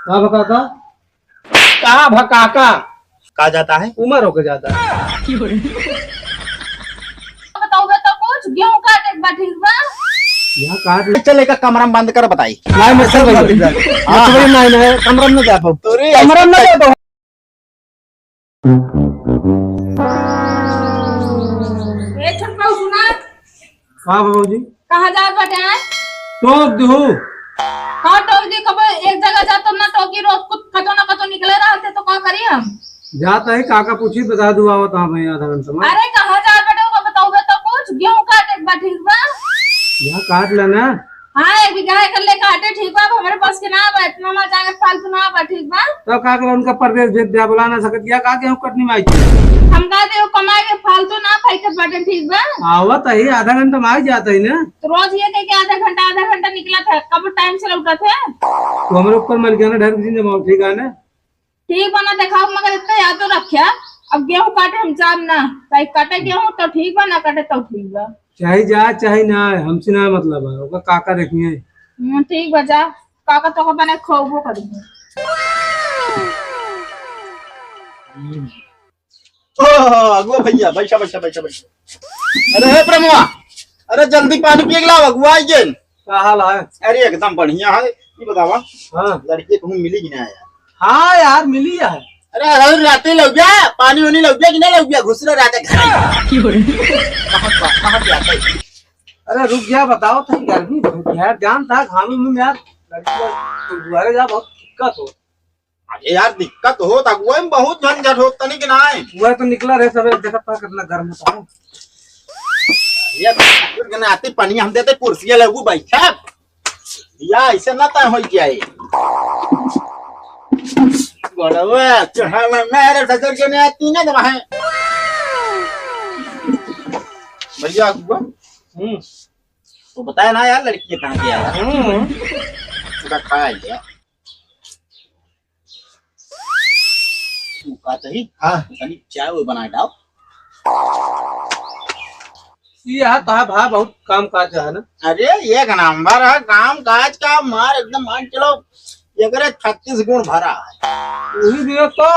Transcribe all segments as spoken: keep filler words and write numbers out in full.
का भकाका? का भकाका? का जाता है? उमर होके जाता है। बताओ बे तो कुछ, गेहूं काटे के बा, ठीक बा? यहाँ काट ले। चल, एक कमरा में बंद कर बताई। नहीं, मैं चल भाई। हाँ। मैं तो भाई नहीं, नहीं, कमरा में ना जा पाऊँ। अरे, कमरा में ना जा पाऊँ। ए छोटका, सुना। का बाबूजी? कहाँ जात बाटे आय? टोक देहू। का टोक दी? कबो एक जगह जा तब ना टोकी, रोज कुछ कतो ना कतो निकले रहते तो का करी हम? जात है, काका पूछी, बता दू, आवत हाँ मैं आधा घंटा में। अरे कहाँ जात बाटे, ओका बताओ बे तो कुछ, गेहूं काटे के बा, ठीक बा? यहाँ काट लेना। हाँ, एक बीघा एकर ले काटे, ठीक बा, अब हमरे पास के ना बा, इतना हमार जांगर फालतू ना बा, ठीक बा? तब का करा, उनका परदेस भेज दिया, बुला ना सकत, या का गेहूं कटनी में आई थी? हम का दे, कमाए के फालतू ना फेंकत बाटे, ठीक बा? आवत है, आधा घंटा में आ जाता है ना। तो रोज ये कह के आधा घंटा, आधा घंटा निकलत है, कब टाइम से लौटत है? तो हमरे ऊपर मलिकाना ढेर दिन जमाओ, ठीक है ना? ठीक बा ना, देखाओ, मगर इतना याद तो रखिया, अब गेहूं काटे हम जाब ना, चाहे काटे गेहूं तो ठीक बा, ना काटे तो ठीक बा। चाहे जा, चाहे ना, हमसे ना मतलब है, ओकर काका देखिए। हम्म, ठीक बा, जा, काका तो बने खोबो करी। ओ, अगुआ भैया, बैठा, बैठा, बैठा, बैठा। अरे, हे प्रमुआ, अरे, जल्दी पानी पी के लाओ, अगुआ आई गेन। का हाल है? अरे, एकदम बढ़िया है। ये बतावा, हाँ। लड़की कहूँ मिली कि ना यार? हाँ यार, मिली है। अरे, अरे, राते लौबिया, पानी वानी लौबिया कि ना लौबिया? घुस रहा राते घर। कहाँ, कहाँ, कहाँ पे आता है? अरे, रुक गया, बताओ तो, गर्मी बहुत है यार, जानता है, घाम में यार, लड़की दुआरे जा, बहुत दिक्कत हो। अरे यार, दिक्कत होत, अगुआ में बहुत झंझट होत, तनी के नाय। वह तो निकला रहे सवेरे, देखत था कितना गर्म होता है। ये ठाकुर के नाती पनिया हम देते, कुर्सिया लगू बैठा। या ऐसे ना तय होई जाए। बड़वा, चढ़ावा मेरे ससुर के नाती ना दबा है। भैया अगुआ, हम्म। तो बताया ना यार, लड़की कहाँ गया है? हम्म। पूरा खा लिया। तू का तही? हाँ। तनी चाय वो बना डाल। ये है तो है भाई, बहुत काम काज है ना। अरे, एक नंबर है काम काज का, मार एकदम मान चलो, एकरे छत्तीस गुण भरा है। वही दिया तो,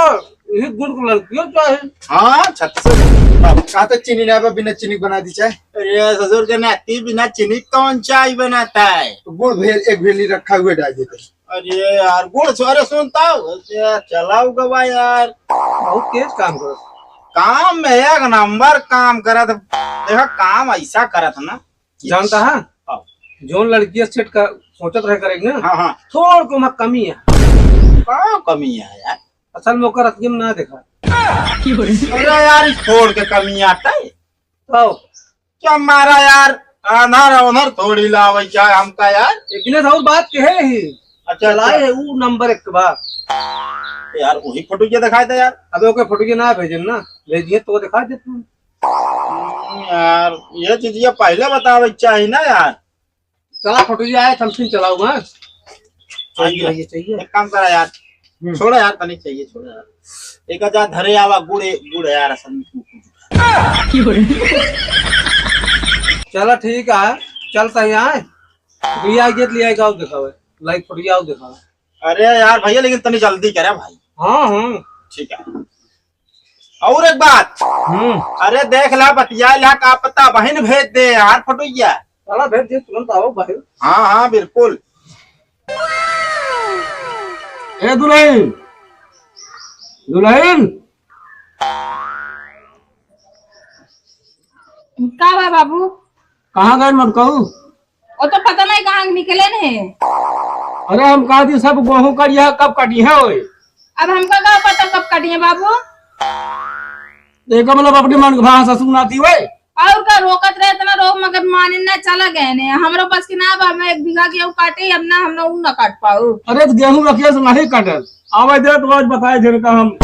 यही गुण को लड़कियों चाहे। हाँ, छत्तीस गुण। बाप, कहा तो चीनी ना बा, बिना चीनी बना दी चाय। अरे, ससुर के नाती बिना चीनी कौन चाय बनाता है? तो गुड़ भेल, एक भेली रखा हुआ डाल देते। अरे यार, गुड़ छोरे सुनता हो? अरे चलाओ गवा यार। बहुत तेज काम करत। काम में एक नंबर काम करत। देखा, काम ऐसा करत ना। जानता है? हाँ। जोन लड़किया सेट का सोचत रहे करेगी ना, हाँ, हाँ। थोड़ को मत कमी है। का कमी है यार? असल में ओकर अतियम ना देखा। अरे यार, ई छोड़ के कमी आता है। तो क्या मारा यार, आन्हर ओन्हर थोड़ी लावे चाहे हमका यार। इतने से और बात कहे ही। अच्छा, चलाए अच्छा। है ऊ नंबर एक बा। यार, वही फोटो के दिखाए था यार। अबे ओके फोटो के ना भेजन ना, भेजिए तो दिखा दे तू। हम्म, यार, ये चीज ये पहले बतावे के चाही ना यार। चला फोटो ये आए, समथिंग चलाऊ, हाँ। चाहिए, आइए। चाहिए, चाहिए। एक काम करा यार, हम्म। छोड़ा यार, तनी चाहिए, छोड़ा यार। एक हजार धरे आवा, गुड़, गुड़ है यार, असल में। चला ठीक है, चल सही आए। भैया आइए, ले आएगा, आओ दिखावे। लाइक फोटो आओ दिखावे। अरे यार भैया, लेकिन तनी जल्दी करे भाई। हाँ, हाँ। ठीक है। और एक बात, हम्म। अरे देख ला, बतिया ला, का पता बहिन भेज दे यार फोटोइया। चला भेज दे, तुरंत आओ भाई। हाँ, हाँ, बिल्कुल। ए दुल्हन, दुल्हन। का बा बाबू? कहाँ गए मटकऊ? वो तो पता नहीं कहाँ निकले ने। अरे हम कहा थी सब गेहूं कटिया कब कटी है ओए? अब हमका का पता कब कटी है बाबू? देखो मतलब अपने मन के भाषा सुनाती हुए। और का रोकत रहे इतना रोक मगर माने ना चला गए ने। हमरो बस के ना बा, हम एक बीघा गेहूं काटे, अब ना हम ना ऊ ना काट पाऊ। अरे तो गेहूं रखिए से नहीं कटल। आवे दे तो आज बताए झिड़का हम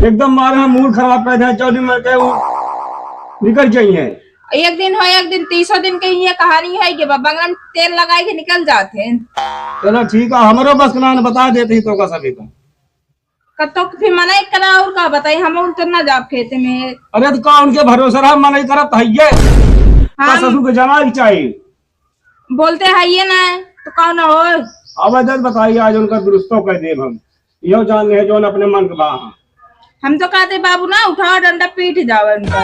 एकदम मारे हम मूड खराब कर दे, चौदह में के ऊ निकल जाइए। एक दिन हो, एक दिन तीसों दिन के ये कहानी है कि बा-, बंगला में तेल लगाए के निकल जाते हैं। चलो ठीक है, हमरो बस के ना बता देते ही तो का सभी का। कतो के फिर मना ही करा और का बताई, हम उन तो ना जाब खेते में। अरे तो का उनके भरोसे रहा, मना ही करत है ये। हाँ। का ससुर के जाना ही चाहिए। बोलते है ये ना, तो कौन हो? अब जब बताइए, आज उनका दुरुस्तो कर देब हम। यो जान ले, जौन अपने मन के बा। हम तो कहते बाबू ना उठाओ डंडा पीट जावे उनका।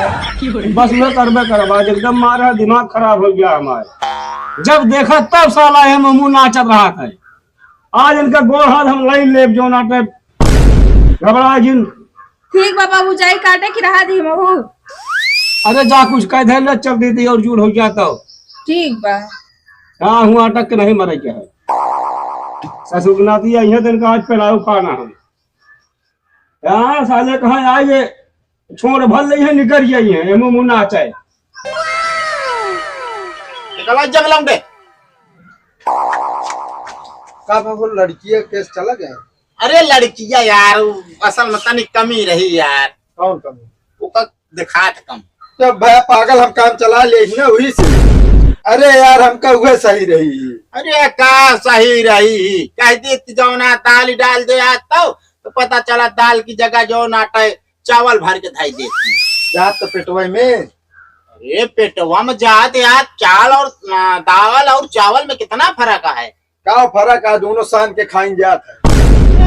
बस मैं करबे करब, आज एकदम मारा दिमाग खराब हो गया हमारे। जब देखा तब साला ये मुंह नाचत रहा था। आज इनका गोड़ हाथ हम लाई लेब, जौन आटे घबरा जिन। ठीक बा बाबू, जाई काटे की रहा दी हमहू। अरे जा कुछ कह दे ले, चल दीदी और जूड़ हो गया तो। ठीक बा। हाँ, हुआ अटक के नहीं मरे के है। ससुर के नाती आई है, तो इनका आज पेलाऊ खाना है। हाँ, साले कहाँ आए ये, छोड़ भर ले है, निकल जाई है, ये मुंह मुंह नाचे। निकल जब लौंडे। का बाबू, लड़किया केस चला गया? अरे लड़किया यार, उ असल में तनी कमी रही यार। कौन कमी? ओका दिखात कम। तो भया पागल, हम काम चला ले ही ना वही से। अरे यार, हमका उहे सही रही। अरे का सही रही? कह दी कि जौना दाल डाल दे आज तो, तो पता चला दाल की जगह जौन आटा चावल भर के धाई देती। जात तो पेटवा में। अरे पेटवा में जात यार, चाल और, आ, दाल और चावल में कितना फर्क है? का फर्क है? दोनों सान के खाइन जात है।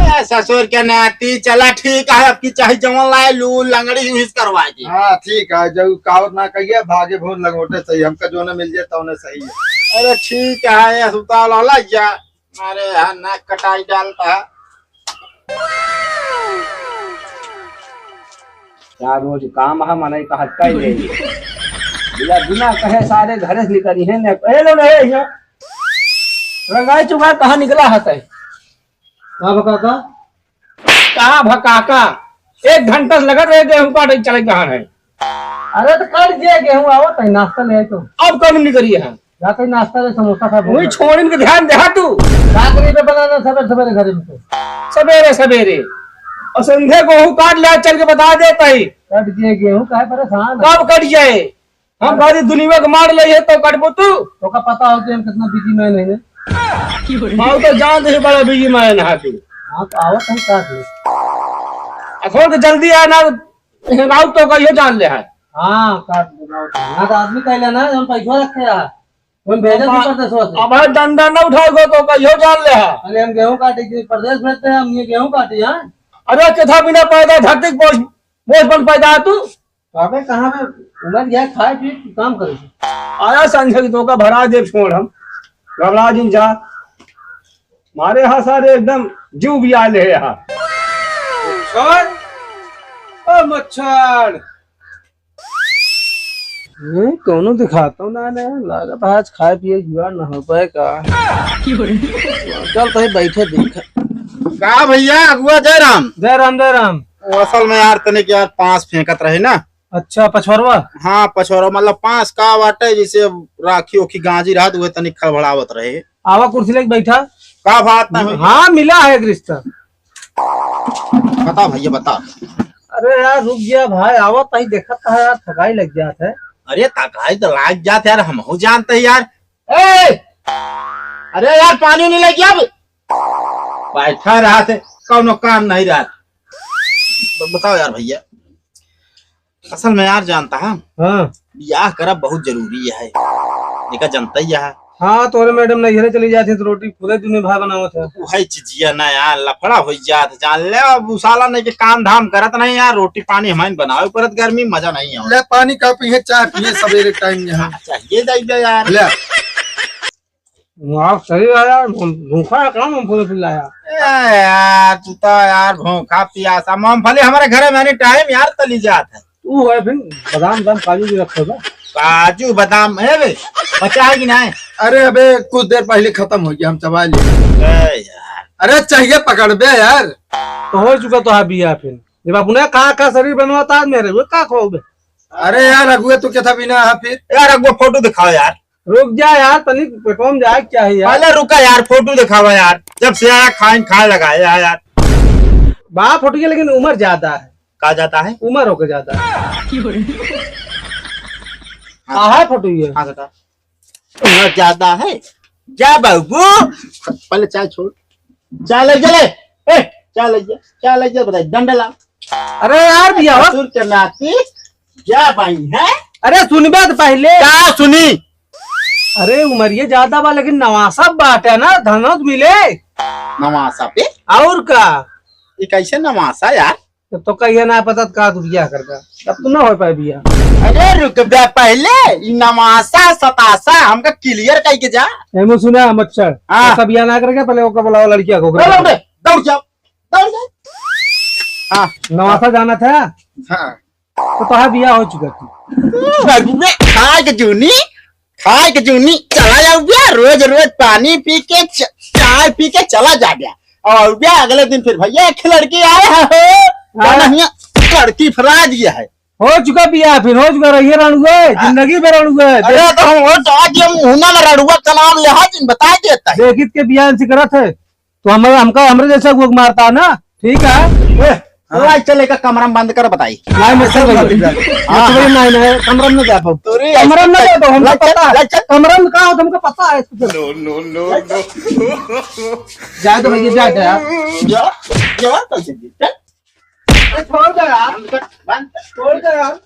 ए, ससुर के नाती, चला ठीक है, अब की चाहे जवन लाए, लू लंगड़ी यूं ही करवा दी। हाँ ठीक है, जब कावत ना कहिए, भागे भोर लंगोटे सही, हमका जो ना मिल जाए तो उन्हें सही है। अरे ठीक है, ये सुताल वाला जा। अरे हाँ, नाक कटाई डालता है। क्या रोज काम है, मनई का हटका ही नहीं। बिना, बिना कहे सारे घरे से निकली हैं, ने-, ए लो, नहीं, यहाँ। रंगाई चुका कहाँ निकला है तै? कहाँ भकाका? कहाँ भकाका? एक घंटा से लगा रहे, गेहूं काटे चले कहाँ है? अरे तो काट दिया गेहूं, आवत है, नाश्ता ले आए तो। अब कौन निकली है? जाते ही नाश्ता ले, समोसा खा वही बोल। छोड़िन के ध्यान दे तू। रात में पे बनाना सवेरे सवेरे घर में तो। सवेरे सवेरे। और संध्या गेहूं काट ले, चल के बता देता ही। कट दिए गेहूं, काहे परेशान है? कब कट जाए? हम बारी दुनिया के मार ले है तो कटबो तू। तो का पता हो कि हम कितना बिजी मैन है ना? हाँ, तो जान दे बड़ा बिजी मैन है तू। हाँ, तो आवत हम काट ले। अखोर के जल्दी आ ना, राउत तो कहियो जान ले है। हाँ, काट ले, राउत। ना तो आदमी कह लेना, हम पैसा रखे हैं। हम भेजे अब तू परदेसवा से। अब डंडा ना उठाएगो तो कहियो जान ले है। अरे हम गेहूं काटे के परदेस भेजते हैं, हम ये गेहूं काटे, हाँ? अरे किथा बिना पैदा धरती के बोझ, बोझ बन पैदा है तू। अबे कहाँ में उमर गया, खाए पी के काम करे। आया संझा की तो का भरा दे छोड़ हम। घबरा जिन जा। मारे हा सारे एकदम जीव भी आ ले हा। मच्छर, ओ मच्छर। हम्म, कौनो दिखाता ना, ना, लागत आज खाए पिए जुआ ना हो पाए का। चल तही बैठे देख। का भैया, अगुआ जय राम। जय राम, जय राम। वो असल में यार तनिक यार पास फेंकत रहे ना। अच्छा, पछोरवा? हाँ, पछोरवा, मतलब पास का बाटे, जैसे राखी ओखी गांजी रहत, उहे तनिक खड़बड़ावत रहे। आवा कुर्सी लेके बैठा। का बात ना हुई? हाँ, मिला है एक रिश्ता। बता भैया, बता। अरे यार, रुक गया भाई, आवत ही देखत है यार, थकाई लग जात है। अरे, थकाई तो लाग जात है यार, हमहू जानते हैं यार। ए! अरे यार, पानी नहीं लेके अब बैठा रहा थे, कौनो काम नहीं रहा। ब-, बताओ यार भैया, असल में यार जानता है, हाँ। ब्याह करब बहुत जरूरी है, एका जनता ही है। हाँ, तोरे मैडम नैहरे चली जाती तो रोटी खुदे दुने भाई बनावत है। वही चीजिया ना यार, लफड़ा हो जात, जान ले। अब उ साला नहीं के काम धाम करत नहीं यार, रोटी पानी हमारे बनावे पड़त, गर्मी मजा नहीं है। ले पानी का पिए, चाय पिए सवेरे टाइम यहाँ। चाहिए जाइए यार। ले। आप सही है यार, हम भूखा है, काम हम पूरे पिलाया। ए यार, तू तो यार भूखा पियासा। मूंगफली हमारे घरे में एनी टाइम यार तली जात है। तू है फिर बादाम, बादाम, काजू भी रखे बा। काजू, बादाम है बे, बचा है कि नहीं? अरे अबे, कुछ देर पहले खत्म हो गया, हम चबा लिए। ए यार। अरे चाहिए पकड़ बे यार। तो हो चुका तो बिया फिर। जब अपने का, का शरीर बनवाता आज मेरे, वो का खाओगे? अरे यार, अगुए तू क्या था बिना है फिर? यार, अगुआ फोटो दिखाओ यार। रुक जा यार, तनिक पेटवा में जाए क्या है यार? पहले रुका यार, फोटो दिखावा यार। जब से आया खाइन खाए लगा है यार। बाप फट गया, लेकिन उम्र ज्यादा है। का जाता है? उम्र होके ज्यादा है। हाँ। कहाँ फट गई है? हाँ, काका। उम्र ज्यादा है। जा बाबू, पहले चाय छोड़। चाय ले जा ले। ए, चाय ले जा, चाय ले जा, बताइए, डंडा ला। अरे यार, भैया, हो। ससुर के नाती, जा भाई, हैं? अरे, सुनबे तो पहले। का सुनी? अरे, उमरिये ज्यादा बा, लेकिन नवासा बाटे ना, धनौत मिले। नवासा पे? और का? ये कैसे नवासा यार? तो, तो कहिए ना पता, का तू बियाह करबा? तब तो ना हो पाए बियाह। अरे रुक बे, पहले ई नवासा सतासा हमका clear कई के जा। एमे सुना मच्छर, हाँ। ऐसा बियाह ना करके पहले ओका बुलाओ, लड़किया को। दौड़, दौड़, दौड़ जाओ, दौड़ जाओ। हाँ। नवासा जाना था? हाँ। तो तोहार बियाह हो चुका थी। अरे, खाए के जूनी, खाए के जूनी चला जाओ बे, रोज रोज पानी पी के च-, चाय पी के चला जा बे। और बे अगले दिन फिर भैया एक लड़की आए है हो, हाँ। जाना हिया लड़की फरा दिया है। हो चुका बियाह, फिर हो चुका रहिए रणुए, हाँ। जिंदगी में रणुए। अरे तो हम हो जा दिया, मुहना में रणुआ का नाम ले, हाँ, जिन बता देता है। देखित के बियाह से करत है, तो हम, हमका, हमरे जैसा लोग मारता है ना, ठीक है? ए, हाँ। लाई चले का कमरा में बंद कर बताई। नहीं, मच्छर भाई। हाँ। मच्छर भाई, नहीं, नहीं, कमरा में ना जा पाओ। अरे, कमरा में ना जा पाओ, हमका लाई चल, पता है। लाई चल। कमरा में का हो, हमका पता है। No, no, no, no। जाए तो भैया, जाए तो यार। जा, जा, तो चल, चल। छोड़ दो यार। बंद। छोड़ दो यार।